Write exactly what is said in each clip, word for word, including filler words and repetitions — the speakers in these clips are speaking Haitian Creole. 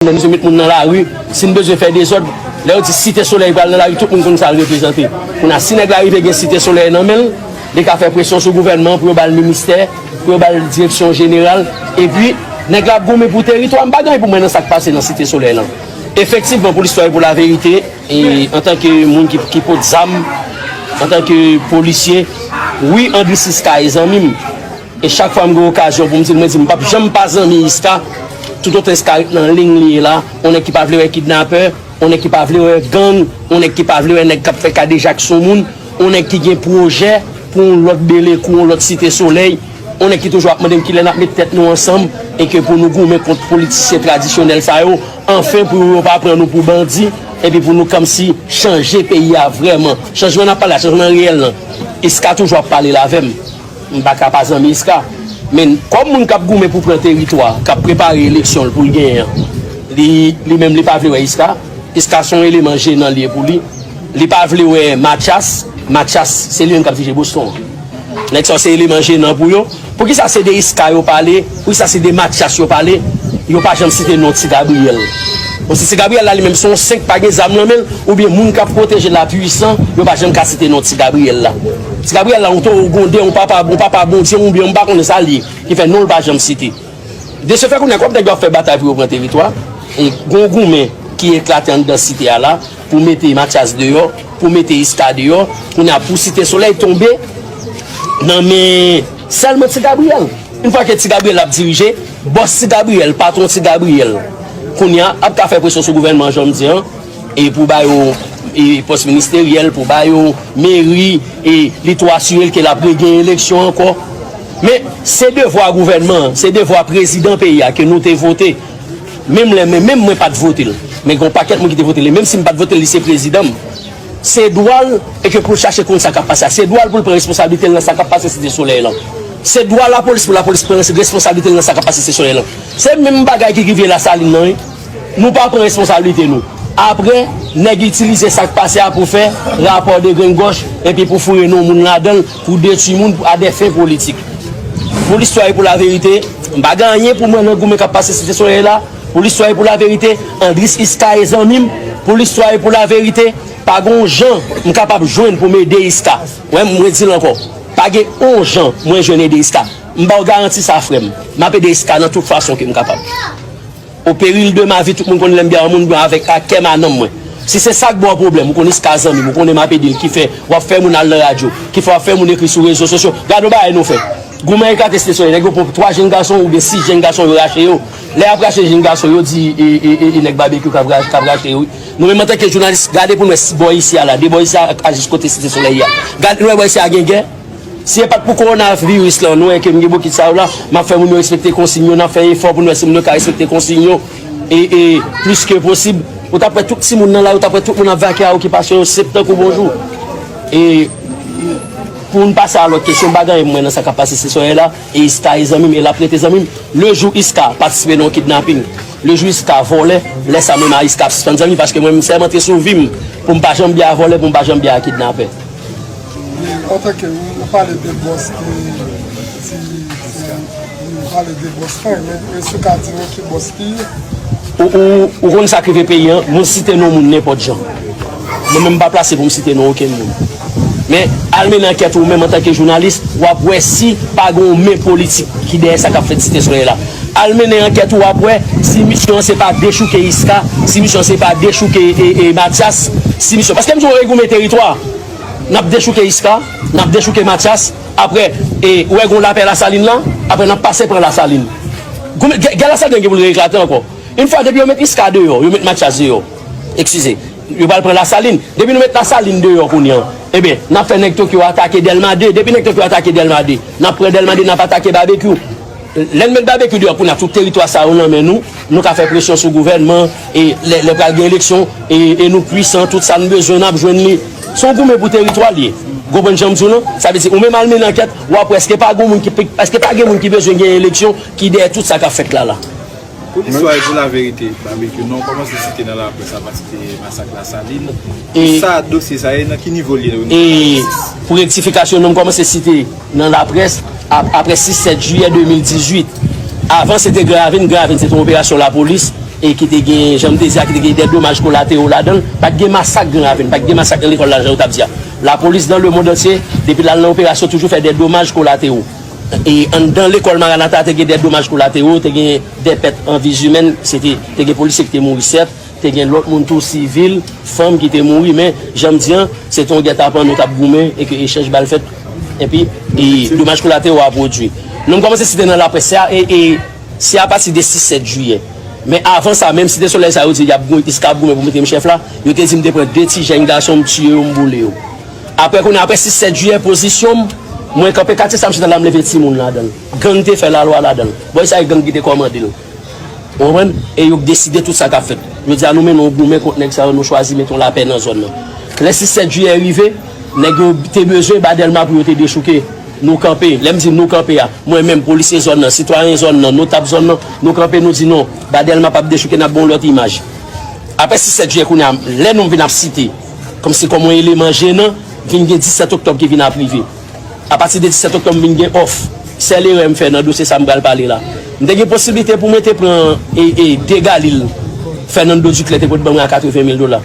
N bezwen met moun nan lari, si n bezwen fè dezòd, lè yo di Site Solèy pral nan lari, tout moun konn sa l reprezante. Kounye a, si nèg la rive gen Site Solèy nan men l, li ka fè presyon sou gouvènman an pou yo ba l ministè, pou yo ba l direksyon jeneral. Epi, nèg la ap goumen pou teritwa. M pa gen anyen pou mwen nan sa k pase nan Site Solèy lan. Efektivman, pou listwa e pou laverite, e antanke moun ki, ki pot zam, antanke polisye, wi, Andris Iska e zanmi m. E chak fwa m gen okazyon pou m di l, mwen di m p ap janm pa zanmi Iska, toutotan Iska ret nan liy li ye la, yon nèg ki pa vle wè kidnapè, yon nèg ki pa vle wè gang, yon nèg ki pa vle wè nèg k ap fè kadejak sou moun, yon nèg ki gen pwojè pou yon lòt Belekou, yon lòt Site Solèy, yon nèg ki toujou ap mande m kilè n ap met tèt nou ansanm e ke pou nou goumen kont politisyen tradisyonèl sa yo, anfen pou yo pa pran nou pou bandi, epi pou nou kòmsi chanje peyi a vrèman. Chanjman n ap pale la, chanjman reyèl lan. Iska toujou ap pale l avè m. M pa ka pa zanmi Iska. Men, kòm moun k ap goumen pou pran teritwa, k ap prepare eleksyon l pou l genyen an, li, li menm li pa vle wè Iska. Iska se yon eleman jenan li ye pou li. Li pa vle wè Mathias. Mathias, se li menm k ap dirije Boston an. Nèg sa yo se eleman jenan pou yo. Poukisa se de Iska yo pale? Poukisa se de Mathias yo pale? Yo pa janm site non Ti Gabriyèl. Bon, si Ti Gabriyèl la li menm se yon senk pa gen zam nan men l, oubyen moun k ap pwoteje l la pwisan, yo pa janm ka site non Ti Gabriyèl la. Ti Gabriyèl la, yon towo gwonde, yon papa, yon papa Bondye, oubyen m pa konnen sa l ye, ki fè non l pa janm site. De se fè, kounye a, kòm nèg yo ap fè batay pou yo pran teritwa, e gon goumen ki eklate anndan site a la, pou mete Mathias deyò, pou mete Iska deyò, kounye a, pou Site Solèy tonbe nan men sèlman Ti Gabriyèl. Yon fwa ke Ti Gabriyèl ap dirije, bòs Ti Gabriyèl, patwon Ti Gabriyèl, kounye a, ap ka fè presyon sou gouvènman, jan m di an, e pou ba yo, e pòs ministeryèl, pou ba yo meri, e li tou asire l ke l ap regenyen eleksyon ankò. Men, se devwa gouvènman an, se devwa prezidan peyi a ke nou te vote. Menm lè, men, menm mwen pa t vote l. Men gen yon pakèt moun ki te vote l. E menm si m pa t vote l, li se prezidan m. Se dwa l, e ke pou l chache konn sa k ap pase a. Se dwa l pou l pran responsablite l nan sa k ap pase Site Solèy lan. Se dwa lapolis pou lapolis pran responsablite l nan sa k ap pase Site Solèy lan. Se menm bagay ki rive Lasalin nan, wi. Nou pa pran responsablite nou. Apre, nèg itilize sa k pase a pou fè rapò de grenn gòch, epi pou foure non moun ladan l, pou detwi moun a dè fen politik. Pou listwa e pou laverite, m pa gen anyen pou mwen nan goumen k ap pase Site Solèy la. Pou listwa e pou laverite, Andris Iska e zanmi m. Pou listwa e pou laverite, pa gen yon jan m kapab jwenn pou m ede Iska. Wè, mwen di l ankò, pa gen yon jan mwen jwenn ede Iska. M ba w garanti sa, frè m. M ap ede Iska nan tout fason ke m kapab. Au péril de ma vie, tout moun konn lè m byen yon moun byen avèk ak kè m a nanm mwen. Si se sa k ba w pwoblèm, ou konn Iska zanmi m, ou konnen m ap ede l, ki fè w ap fè moun al nan radyo, ki fè w ap fè moun ekri sou rezo sosyo. Gade yon bagay nou fè. Goumen eklate Site Solèy, nèg yo pran twa jenn gason oubyen sis jenn gason yo rache yo. Lè y ap rache jenn gason yo di e, e, e, e nèg Babekyou k ap ra- k ap rache yo wi. Nou menm antanke jounalis, gade pou n wè si bò isi a la, de bò isi a ak jis kote Site Solèy a. Gade nou wè bò isi a gen gè. Si se pa t pou kowonaviris lan, nou wè ke m gen bokit sa yo la, m ap fè moun yo respekte konsiy yo, n ap fè efò pou n wè si moun yo ka respekte konsiy yo, e, e plis ke posib. Ou t ap wè tout timoun nan lari, ou t ap wè tout moun ap vake a okipasyon yo, se tankou bonjou. E pou n pase a lòt kesyon, m pa gen anyen pou mwen nan sa k ap pase Site Solèy la, e Iska e zanmi m, e l ap rete zanmi m. Le jou Iska patisipe nan yon kidnaping, le jou Iska vòlè, lè sa menm a Iska ap sispann zanmi, paske mwen, m sèmante sou vi m pou m pa janm byen a vòlè, pou m pa janm byen a kidnapè. E antanke ou, ou pale de bòs ki di, ou pale de bòs la, men èske w ka di nou ki bòs ki ye? Ou, ou, ou konn sa k rive peyi an, moun site non moun nenpòt jan. Mwen menm m pa plase pou m site non okenn moun. Men al mennen ankèt ou menm antanke jounalis, w ap wè si pa gen yon men politik ki dèyè sa k ap fèt Site Solèy la. Al mennen ankèt ou, w ap wè si misyon an se pa dechouke Iska, si misyon an se pa dechouke e, e, Mathias, si misyon, paske m di w e goumen teritwa. N ap dechouke Iska, n ap dechouke Mathias, apre, e, ou wè gen yon lapè Lasalin lan, apre n ap pase pran Lasalin. Goumen, gè, gè Lasalin gen pou l reklate ankò. Yon fwa depi yo met Iska deyò, yo met Mathias deyò. Eskize. Yo pral pran Lasalin. Depi nou met Lasalin deyò kounye an, ebyen, n ap fè nèg Tokyo atake Dèlma de. Depi nèg Tokyo atake Dèlma de, n ap pran Dèlma de, n ap atake Babekyou. Lè n met Babekyou deyò kounye a, tout teritwa sa yo nan men nou, nou ka fè presyon sou gouvènman, e lè, lè pral gen eleksyon, e, e nou pwisan, tout sa n bezwen, n ap jwenn li. Se yon goumen pou teritwa l ye. Ou konprann jan m di w lan? Sa vle di, ou menm al mennen ankèt, w ap wè èske pa gen moun ki, èske pa gen moun ki bezwen gen eleksyon ki dèyè tout sa k ap fèt la la. Pou listwa e pou laverite, Babekyou, non w kòmanse site nan laprès apati de masak Lasalin. E pou sa dosye sa ye, nan ki nivo l ye o nivo de lajistis? E pou rektifikasyon, non m kòmanse site nan laprès ap- apre sis sèt jiyè de mil dizuit. Avan, se te Gran Ravin, Gran Ravin se te yon operasyon lapolis, e ki te gen, jan m te di a, ki te gen de domaj kolatero ladan l. Pa t gen masak Gran Ravin, pa t gen masak nan lekòl la, jan yo t ap di a. Lapolis dans le monde entier, depi l al nan operasyon, toujou fè de domaj kolatero. E anndan lekòl Maranatha, te gen de domaj kolatero, te gen de pèt an vi zimèn, se te, te gen polisye ki te mouri, sèt, te gen lòt moun tou, sivil, fanm ki te mouri, men, jan m di an, se te yon gètapan, nou t ap goumen, e ke echanj bal fèt, epi, e domaj kolatero a pwodui. Nou kòmanse site nan laprès, se a, e, e, se apati de sis sèt jiyè. Men avan sa, menm Site Solèy sa yo di y ap gou-, jiska ap goumen pou mete m chèf la, yo te di m te pran de ti jèn gason, m tiye yo, m boule yo. Apre, kounye a, apre sis sèt jiyè, pozisyon m, mwen kanpe katye sa, m chita la, m leve timoun ladan l. Gang te fè lalwa ladan l. Bòy sa, e gang ki te kòmande l. Ou konprann? E yo deside tout sa k ap fèt. Yo di a nou mennen yon goumen kont nèg sa yo, nou chwazi mete yon lapè nan zòn nan. Lè sis sèt jiyè rive, nèg yo te bezwen ba Dèlma pou yo te dechouke. Nou kanpe. Lè m di nou kanpe a, mwen menm, polisye zòn nan, sitwayen zòn nan, notab zòn nan, nou kanpe, nou di non. Ba Dèlma p ap dechouke, n ap gen yon lòt imaj. Apre sis sèt jiyè, kounye a, lè nou vin ap site, kòmsi kòm yon eleman jenan, vin gen disèt oktòb ki vin ap rive. Apati de disèt oktòb, m vin gen òf. Sèl erè m fè nan dosye sa m pral pale la. M te gen posiblite pou mwen te pran, e, e, de galil Fernando Duclair te pot ban mwen a katreven mil dola.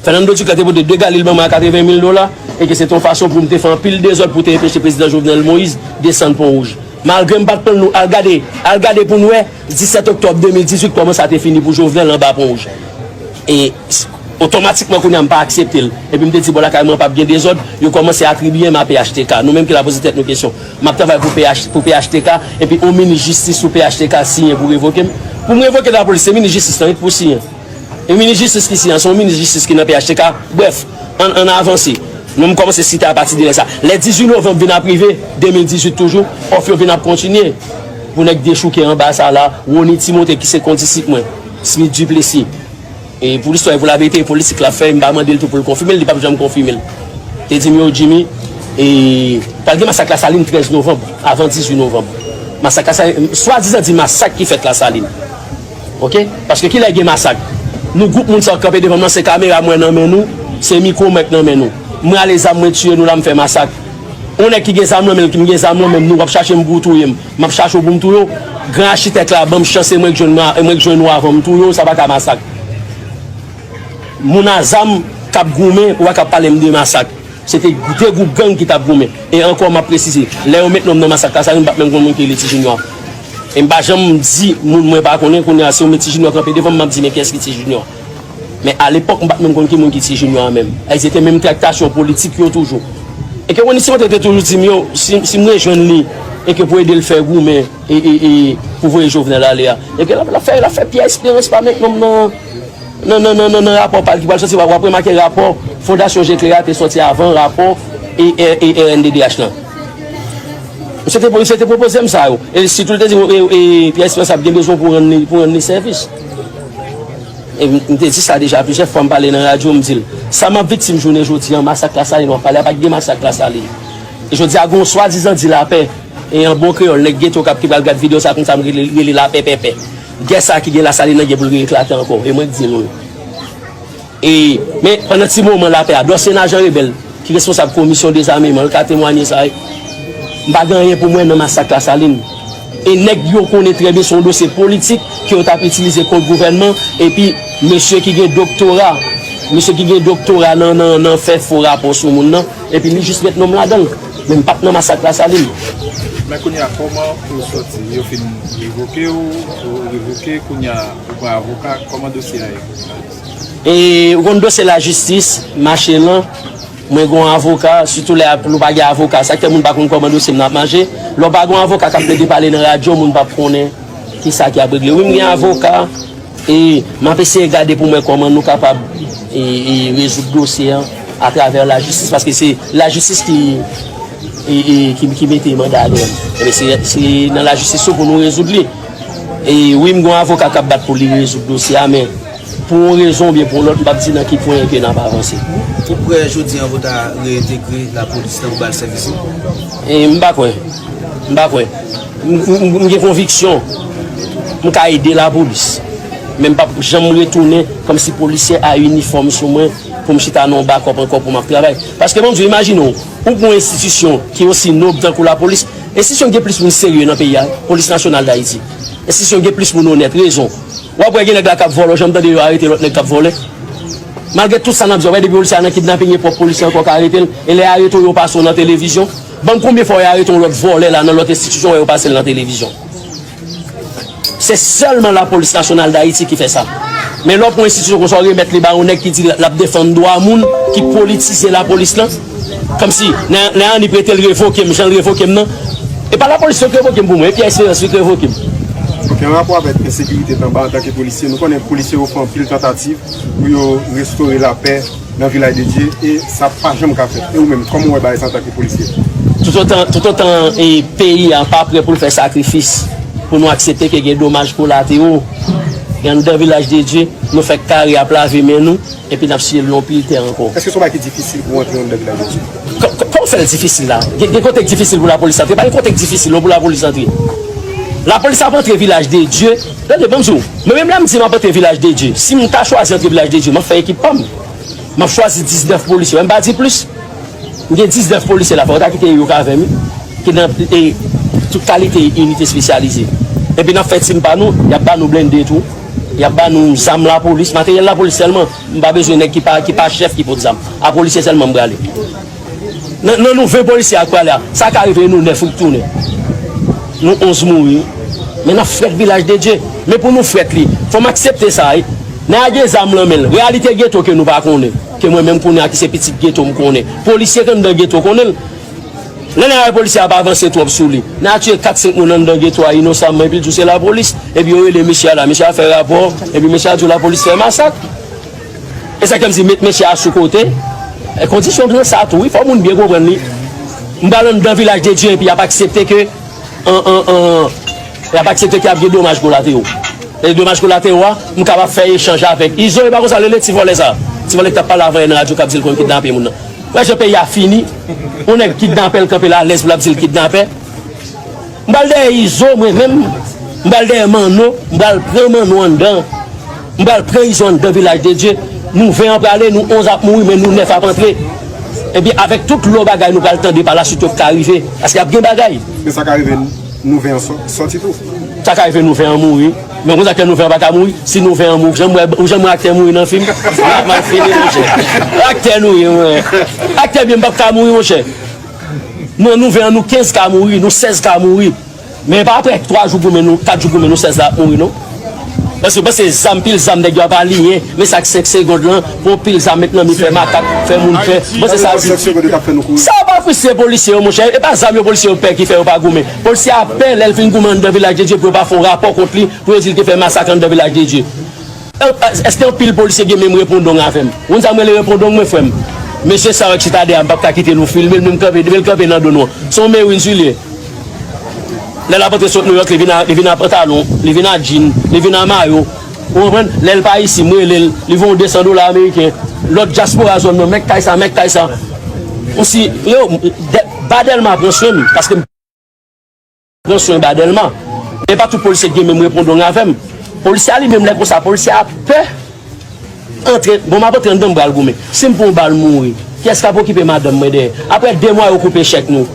Fernando Duclair te pote de galil ban mwen a katreven mil dola, e ke se te yon fason pou m te fè anpil dezòd pou te enpeche prezidan Jovenel Moïse desann Pon Wouj. Malgre m pa t pran l, nou al gade, al gade pou n wè, disèt oktòb de mil dizuit, kòman sa te fini pou Jovenel anba Pon Wouj. E s-, otomatikman, kounye a, m pa aksepte l. Epi m te di, bon, lakay mwen p ap gen dezòd, yo kòmanse atribiye m a P H T K. Nou menm ki la poze tèt nou kesyon. M ap travay pou P H, pou P H T K, epi yon minis jistis sou P H T K siyen pou revoke m. Pou m revoke lapolis, se minis jistis lan wi pou siyen. E minis jistis ki siyen an, se yon minis jistis ki nan P H T K. Brèf, ann, ann avanse. Nou, m kòmanse site apati de lè sa. Lè dizuit novanm vin ap rive, de mil dizuit toujou, òf yo vin ap kontinye. Pou nèg dechouke anba sa la, Rony Timothée ki se kondisip mwen, Smith Duplessis. E pou listwa e pou laverite, e politik l ap fè, m pa mande l tou pou l konfime l, li p ap janm konfime l. Te di m yo, Jimmy, e pral gen masak Lasalin trèz novanm, avan dizuit novanm. Masak Lasalin, swadizan di masak ki fèt Lasalin. Oke? Paske kilè gen masak? Nou gwoup moun sa k kanpe devan m nan, se kamera mwen nan men nou, se mikwo mwen k nan men nou. M rale zam mwen tiye nou la, m fè masak. Yon nèg ki gen zam nan men l, ki m gen zam nan men m, nou w ap chache m pou w touye m. M ap chache w pou m touye w. Gran achitèk la ban m chans e mwen k jwenn, mwen k jwenn ou avan m touye w, sa pa ka masak. Moun a zam k ap goumen, ou pa ka ap pale m de masak. Se te de gwoup gang ki t ap goumen. E ankò, m ap presize, lè yo met non m nan masak Lasalin, m pa t menm konn moun ki rele Ti Junior. E m pa janm di moun mwen pa konnen, kounye a, si yo met Ti Junior kanpe devan m, m ap di, men kiyès ki Ti Junior? Men alepòk, m pa t menm konn ki moun ki Ti Junior a menm. E se te menm traktasyon politik yo toujou. E ke Rony Timothée te toujou di m yo, si, si m rejwenn li, e ke pou ede l fè goumen, e, e, e, pou voye Jovenel ale a. E ke l ap, l ap fè, l ap fè Pierre Espérance pa met non m nan, nan, nan, nan, nan, nan rapò pa l ki pral soti, w ap remake rapò Fondasyon Jekle a te soti avan rapò e, e, e R N D D H lan. Misye te, misye te pwopoze m sa yo. E sitou l te di, e, e, Pierre Espérance ap gen bezwen pou rann li, pou rann li sèvis. E m, m te di sa deja plizyè fwa, m pale nan radyo, m di l, sa m ap viktim jounen jodi a, masak Lasalin w ap pale a, pa t gen masak Lasalin. E jodi a, gen yon swadizan di lapè, e an bon kreyòl, nèg geto k ap, ki pral gad videyo sa konsa, m rele, rele lapè pèpè. Gè sa ki gen Lasalin nan gen pou l re-eklate ankò, e mwen k di nou l. E, men, pandan ti moman lapè a, Dorcéna Jean Rebel, ki responsab komisyon dezameman, l ka temwanye sa, m pa gen anyen pou mwen nan masak Lasalin. E nèg yo konnen trè byen se yon dosye politik ke yo t ap itilize kont gouvènman, epi mesye ki gen doktora, mesye ki gen doktora nan, nan, nan fè fo rapò sou moun nan, epi li jis met non m ladan l. Men m pa t nan masak Lasalin. Men kounye a, kòman ou sòti? Yo fin revoke w, ou revoke, kounye a, ou pran avoka, kòman dosye a ye? E, ou konn dosye lajistis, mache lan, mwen gen yon avoka, sitou lè ap, lè w pa gen avoka, sa k fè moun pa konn kòman dosye m nan ap mache. Lè w pa gen yon avoka k ap plede pale nan radyo, moun p ap konnen kisa ki ap regle. Wi, m gen avoka, e m ap eseye gade pou m wè kòman nou kapab, e, e, rezoud dosye an atravè lajistis, paske se lajistis ki, e, e, ki, ki mete manda dèyè m. Ebyen, se, se nan lajistis tou pou nou rezoud li. E wi, m gen yon avoka k ap bat pou li rezoud dosye a, men pou yon rezon oubyen pou yon lòt, m p ap di nan ki pwen ke n ap avanse. Ou kwè jodi an pou ta reentegre lapolis nan pou ba l sèvis ou? E m pa kwè. M pa kwè. M, m, m, m gen konviksyon m ka ede lapolis. Men m p ap janm retounen kòmsi polisye a inifòm sou mwen pou m chita nan yon bakòp ankò pou m ap travay. Paske ban m di w, imajine w, ou pran yon enstitisyon ki osi nob tankou lapolis, Enstitisyon gen plis moun serye nan peyi a, Polis Nasyonal d Ayiti. Enstitisyon gen plis moun onèt, rezon. W ap wè gen nèg la k ap vòlè, w janm tande yo arete lòt nèg k ap vòlè. Malgre tout sa n ap di, w ap wè depi polisye a nan kidnaping, gen pwòp polisye ankò k arete l. E lè yo arete w, yo pase w nan televizyon. Ban m konbyen fwa yo arete yon lòt vòlè la nan lòt enstitisyon, wè yo pase l nan televizyon. Se sèlman Lapolis Nasyonal d Ayiti ki fè sa. Men lè w pran enstitisyon konsa, w remèt li ba yon nèg ki di l ap defann dwa moun, ki politize lapolis lan, kòmsi, nan, nan Annie prete l revoke m, jan l revoke m nan. E pa lapolis yo k revoke m pou mwen, e Pierre Espérance wi k revoke m. Ok, an rapò avèk ensekirite anba antanke polisye, nou konnen polisye yo fè anpil tantativ pou yo restore lapè nan Vilaj de Dye, e sa pa janm ka fèt. E ou menm, kòman w wè bagay sa antanke polisye? Toutotan, toutotan e peyi a pa prè pou l fè sakrifis, pou nou aksepte ke gen domaj kolatero, e anndan Vilaj de Dye, nou fèk kare ap lave men nou, epi n ap siye l yon pil tè ankò. Èske se yon bagay ki difisil pou w antre anndan Vilaj de Dye? Kò-, kò-, kòman fè l difisil la? Gen, gen kote k difisil pou lapolis antre? Pa gen kote k difisil non pou lapolis antre. Lapolis ap antre Vilaj de Dye. Tande, ban m di w, mwen menm lè m di m ap antre Vilaj de Dye, si m ta chwazi antre Vilaj de Dye, m ap fè ekip pa m. M ap chwazi diznèf polisye. Wè, m pa di plis. M gen diznèf polisye la, fò w ta kite yo k avè m, wi. Ki nan, e, tout kalite inite espesyalize. Epi n ap fè tim pa nou, y ap ba nou blende tou. Y ap ba nou zam lapolis, materyèl lapolis sèlman. M pa bezwen nèg ki pa, ki pa chèf ki pot zam. A polisye sèlman m prale. Nan, nan nou ven polisye a k prale a, sa ka rive e nou nèf wi k tounen. Nou onz mouri. Men n ap frèt Vilaj de Dye. Men pou nou frèt li, fò m aksepte sa, wi. Nèg la gen zam nan men l. Reyalite geto ke nou pa konnen. Ke mwen menm konnen a ki se pitit geto m konnen. Polisye k anndan geto konnen l. Lè nèg la wè polisye a pa avanse twòp sou li. Nèg la tiye kat senk moun anndan geto a inosamman, epi l di w se lapolis. Epi yo rele mesye a la. Mesye a fè rapò. Epi mesye a di w lapolis fè masak. E sa k fè m di met mesye a sou kote. E kondisyon nan sa tou, wi, fò moun byen konprann li. M pral anndan Vilaj de Dye epi y ap aksepte ke, an, an, an, y ap aksepte ke ap gen domaj kolatero. E domaj kolatero a, m kapab fè echanj avèk Izo, e pa konsa l rele ti vòlè sa. Ti vòlè k t ap pale avan yè nan radyo k ap di l konn kidnape moun nan. Wè jan peyi a fini. Yon nèg kidnapè l kanpe la alèz pou l ap di l kidnapè. M pral dèyè Izo, mwen menm. M pral dèyè Manno. M pral pran Manno anndan. M pral pran Izo anndan Vilaj de Dye. Nou ven an prale, nou onz ap mouri, men nou nèf ap antre. Epi avèk tout lò bagay nou pral tande pa laswit yo k ka rive. Paske ap gen bagay. Men sa ka rive nou ven an sò-, sòti tou. Sa ka rive nou ven an mouri. Men konsa aktè nou ven an pa ka mouri. Si nou ven an mouri, ou janm wè, ou janm wè aktè mouri nan fim? L ap mal fini, monchè. Aktè nou ye, mwen. Aktè byen m p ap ka mouri, monchè. Non, nou ven an, nou kenz ka mouri, nou sèz ka mouri. Men pa apre twa jou goumen nou, kat jou goumen nou, sèz la ap mouri, non. Paske, paske zam, pil zam, nèg yo ap aliyen, men sa k senk segond lan, pran pil zam, met nan men, fè makak, fè moun pè. Bon, se sa di. Sa pa fristre polisye yo, monchè. E pa zam yo polisye yo pè ki fè yo pa goumen. Polisye a pè lè l fin goumen anndan Vilaj de Dye pou yo pa fè yon rapò kont li, pou yo di l te fè masak anndan Vilaj de Dye. Èske anpil polisye gen menm repondong avè m? Ou konn sa m rele repondong, mwen, frè m? Mesye sa yo k chita dèyè a, m p ap ka kite nou filme l, men m kanpe, men l kanpe nan do nou an. Se yon mewin si l ye. Lè l ap antre sot Nouyòk, li vin a, li vin a pantalon, li vin a djin, li vin a mayo. Ou konprann? Lè l pa isi, m rele l, li voye yon de san dola ameriken. Lòt dyaspora zòn nan, mèt kay sa, mèt kay sa. Ou si, yo, dè-, ba Dèlma pran swen m, paske m pran swen ba Dèlma. E pa tout polisye ki gen menm repondong avè m. Polisye a li menm lè konsa, polisye a pè. Antre, bon, m ap antre anndan, m pral goumen. Si m pran yon bal, m mouri, kiyès k ap okipe madanm mwen dèyè? Apre de mwa, yo koupe chèk nou.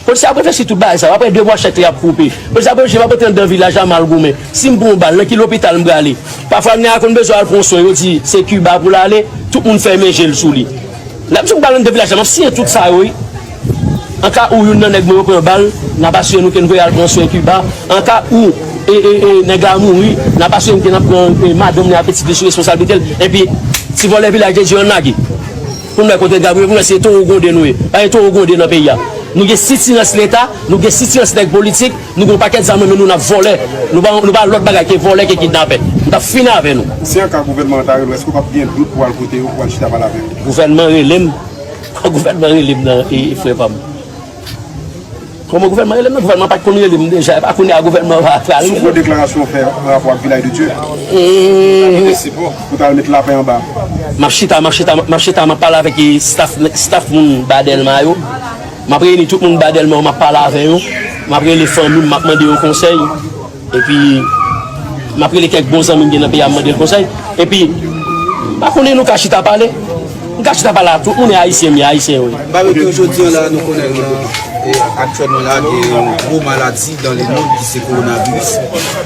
Polisye ap reflechi tout bagay sa yo. Apre de mwa, chèk li ap koupe. Polisye ap reflechi, m ap antre anndan vilaj la, m al goumen. Si m pran yon bal, nan ki lopital m prale? Pafwa, nèg la konn bezwen al pran yon swen, yo di se Kiba pou l ale, tout moun fèmen je l sou li. Lè m di m pral anndan vilaj la, m ap siyen tout sa yo, wi. An ka ou youn nan nèg mwen yo pran bal, n ap asire nou ke n voye al pran swen Kiba. An ka ou, e, e, e, nèg la mouri, n ap asire n ke n ap pran, e, madanm li ak pitit li sou responsablite l. Epi, ti vòlè Vilaj de Dye an lage. Pou n wè kote Gabriel, pou n wè se towo gwonde nou ye. Pa gen towo gwonde nan peyi a. Nou gen sitirans Leta, nou gen sitirans nèg politik, nou gen yon pakèt zam nan men nou, n ap vòlè. Nou pa, nou pa lòt bagay ke vòlè, ke kidnapè. Nou t ap fini avè nou. Si an ka gouvènman an ta rele w, èske w p ap gen dout pou w al kote yo, pou w al chita pale avè yo? Gouvènman rele m. Gouvènman rele m nan, e, e, frè pa m. Kòman gouvènman rele m nan? Gouvènman pa t konn rele m deja. E pa kounye a gouvènman va pral rele m. Sou gwo deklarasyon w fè anrapò ak Vilaj de Dye. E pou ta al met lapè anba. M ap chita, m ap chita, m ap chita, m ap pale avèk, e, staff, staff moun ba Dèlma yo. M ap reyini tout moun ba Dèlma yo, m ap pale avè yo. M ap rele fanmi m, m ap mande yo konsèy. Epi, m ap rele kèk bon zanmi m gen nan peyi a, m mande l konsèy. Epi, m pa konnen, nou ka chita pale. M ka chita pale ak tout moun, e ayisyen m ye, ayisyen wi. M pa mete w jodi an la, nou konnen nan E aktyèlman la, gen yon gwo maladi dans le monde ki se kowonaviris.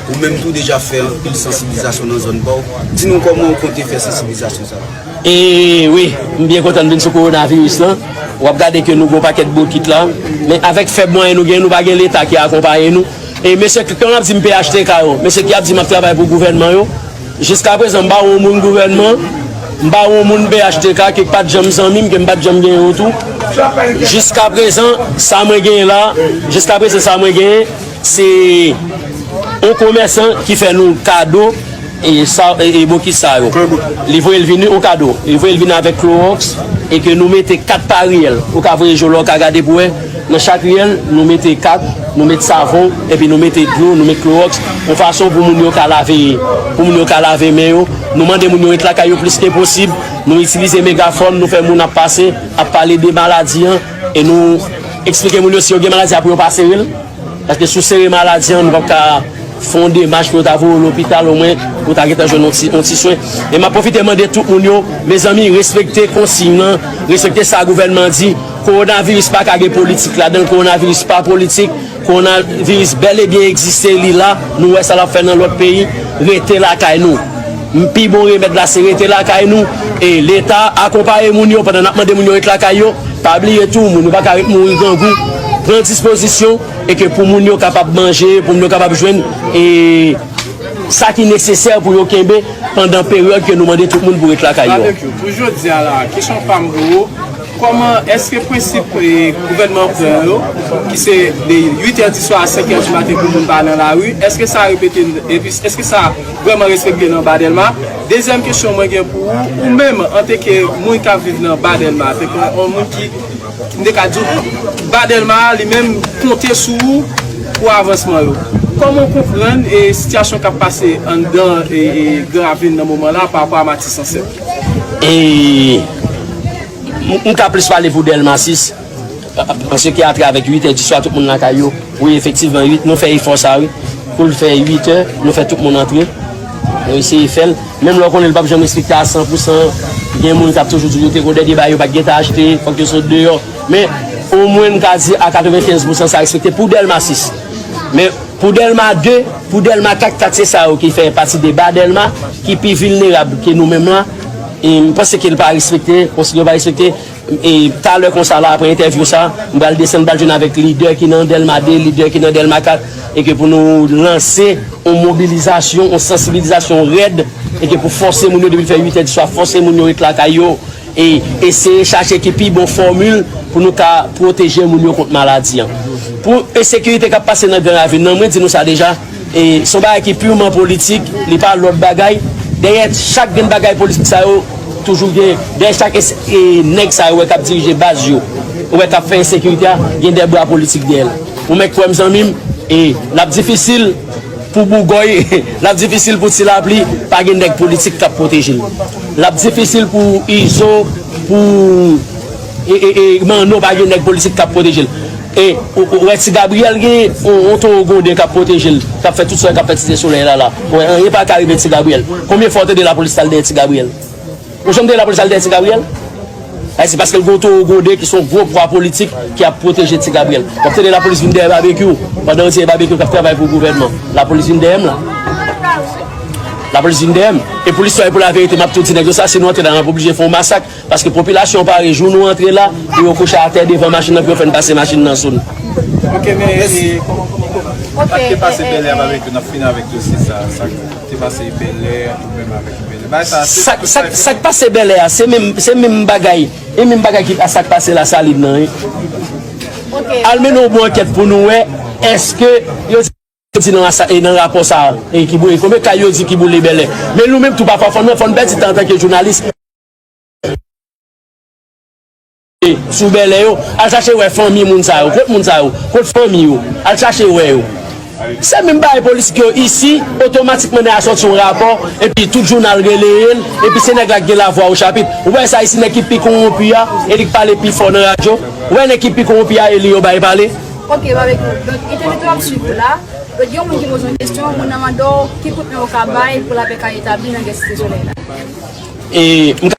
Ou menm tou deja fè anpil sansibilizasyon nan zòn pa w. Di nou kòman w konte fè sansibilizasyon sa a? E wi, m byen kontan vin sou kowonaviris lan. W ap gade ke nou gon pakèt bokit la. Men avèk fèb mwayen nou gen, nou pa gen Leta ki akonpaye nou. E mesye, kòm n ap di m P H T K yo, mesye ki ap di m ap travay pou gouvènman yo, jiska prezan, m pa wè yon moun gouvènman, m pa wè yon moun P H T K, ke pa t janm zanmi m, ke m pa t janm gen yo tou. Jiska prezan, sa mwen genyen la, jiska prezan, sa mwen genyen, se yon komèsan ki fè nou kado, e sa, e, e bokit sa yo. Li voye l vini yon kado. Li voye l vini avèk klowòks, e ke nou mete kat pa riyèl. Ou ka voye je w la, ou ka gade pou wè. Nan chak riyèl, nou mete kat, nou met savon, epi nou mete dlo, nou met klowòks, yon fason pou moun yo ka lave, pou moun yo ka lave men yo. Nou mande moun yo ret lakay yo plis ke posib. Nou itilize megafòn, nou fè moun ap pase, ap pale de maladi an, e nou eksplike moun yo si yo gen maladi a pou yo pa sere l. Paske si w sere maladi an, nou p ap ka fè yon demach pou yo ta voye w lopital, omwen pou w ta gentan jwenn yon ti, yon ti swen. E m ap pwofite mande tout moun yo, mezanmi, respekte konsiy lan, respekte sa gouvènman di. Kowonaviris pa ka gen politik ladan l, kowonaviris pa politik, kowonaviris bèl e byen egziste, li la, nou wè sa l ap fè nan lòt peyi, rete lakay nou. M, pi bon remèd la se rete lakay nou, e Leta akonpaye moun yo pandan n ap mande moun yo ret lakay yo. Pa bliye tou, moun yo pa ka ret mouri grangou. Pran dispozisyon, e ke pou moun yo kapab manje, pou moun yo kapab jwenn, e sa ki nesesè pou yo kenbe pandan peryòd ke nou mande tout moun pou ret lakay yo. Babekyou, pou jodi a la, kesyon pa m pou ou, kòman, èske prensip, e, gouvènman an pran yo, ki se de uit è di swa a senk è di maten pou moun pa nan lari, èske sa repete, epi èske sa vrèman respekte nan Ba Dèlma? Dezyèm kesyon mwen gen pou ou, ou menm, antanke moun k ap viv nan Ba Dèlma, antanke yon moun ki, m te ka di w, Ba Dèlma a, li menm, konte sou ou pou avansman yo. Kòman w konprann, e, sitiyasyon k ap pase anndan, e, e, Gran Ravin nan moman la pa rapò a Matisan sèt? E, m, m ka plis pale pou Dèlma sis. Paske atravèk uit è di swa, tout moun lakay yo. Wi, efektivman, uit, nou fè efò sa, wi. Pou l fè uit è, nou fè tout moun antre. Nou eseye fè l. Menm lè w konnen l p ap janm respekte a san pou san, gen moun k ap toujou di w yo te gon dènye bagay yo pa t gentan achte, fòk yo sot deyò. Men, omwen, m ka di a katrevenkenz pou san sa respekte pou Dèlma sis. Men, pou Dèlma de, pou Dèlma kat, kat se sa yo ki fè pati de Ba Dèlma, ki pi vilnerab ke nou menm la. E m panse ke l pa respekte, konsiy yo pa respekte. E talè konsa la, apre entèvyou sa, m pral desann, m pral jwenn avèk lidè ki nan Dèlma de, lidè ki nan Dèlma kat, e ke pou nou lanse yon mobilizasyon, yon sansibilizasyon rèd, e ke pou fòse moun yo, depi l fè uit è di swa, fòse moun yo ret lakay yo, e eseye chache ki pi bon fòmil pou nou ka pwoteje moun yo kont maladi an. Pou ensekirite k ap pase nan Gran Ravin nan, mwen di nou sa deja, e se yon bagay ki pirman politik, li pa lòt bagay. Dèyè chak grenn bagay politik sa yo, toujou gen, dèyè chak es-, e nèg sa yo wè k ap dirije baz yo, ou wè k ap fè ensekirite a, gen de bra politik dèyè l. Ou mèt kwè m, zanmi m, e l ap difisil pou Bougòy, l ap difisil pou Ti Lapli, pa gen nèg politik k ap pwoteje l. L ap difisil pou Izo, pou, e, e, e, Manno, pa gen nèg politik k ap pwoteje l. E ou, ou wè Ti Gabriyèl gen yon, yon towo goden k ap pwoteje l, k ap fè tout sa k ap fè Ti Solèy la la. Ou wè, anyen pa ka rive Ti Gabriyèl. Konbyen fwa w tande lapolis t al dèyè Ti Gabriyèl? Ou janm tande lapolis al dèyè Ti Gabriyèl? E se paske l gen yon towo goden ki se yon gwo bra politik ki ap pwoteje Ti Gabriyèl. W ap tande lapolis vin dèyè Babekyou, pandan yo se Babekyou k ap travay pou gouvènman. Lapolis vin dèyè m la. Lapolis vin dèyè m. E pou listwa e pou laverite, m ap tou di nèg yo sa, si nou antre la, n ap oblije fè yon masak. Paske popilasyon an pare, jou nou antre la, pou yo kouche atè devan machin nan, pou yo fè n pase machin nan sou nou. Ok, men, e, sa k te pase Bèlè a, avèk, n ap fini avèk dosye sa, sa k te pase Bèlè, ou menm avèk Bèlè. Bagay sa, se sa, sa, sa k pase Bèlè a, se menm, se menm bagay, e menm bagay ki a sa k pase Lasalin nan, wi. Al mennen yon bon ankèt pou nou wè, èske yo di nan, e nan rapò sa, e ki boule, konbyen kay yo di ki boule Bèlè. Men nou menm tou, pafwa, fò n, fò n pèdi tan antanke jounalis. Sou Bèlè yo, al chache wè fanmi moun sa yo. Kot moun sa yo? Kot fanmi yo? Al chache wè yo. Se menm bagay politik yo isi, otomatikman nèg la sòti yon rapò, epi tout jounal releye l, epi se nèg la ki gen lavwa ochapit. Ou wè sa isi, nèg ki pi kowonpi a, e li k pale pi fò nan radyo. Ou wè nèg ki pi kowonpi a, e li yo bay pale. Ok, Babekyou. Donk, entèvyou w ap swiv la. Donk, gen yon moun ki poze yon kesyon, moun nan mande w ki kout men w ka bay pou lapè ka etabli nan Gran Site Solèy la. E m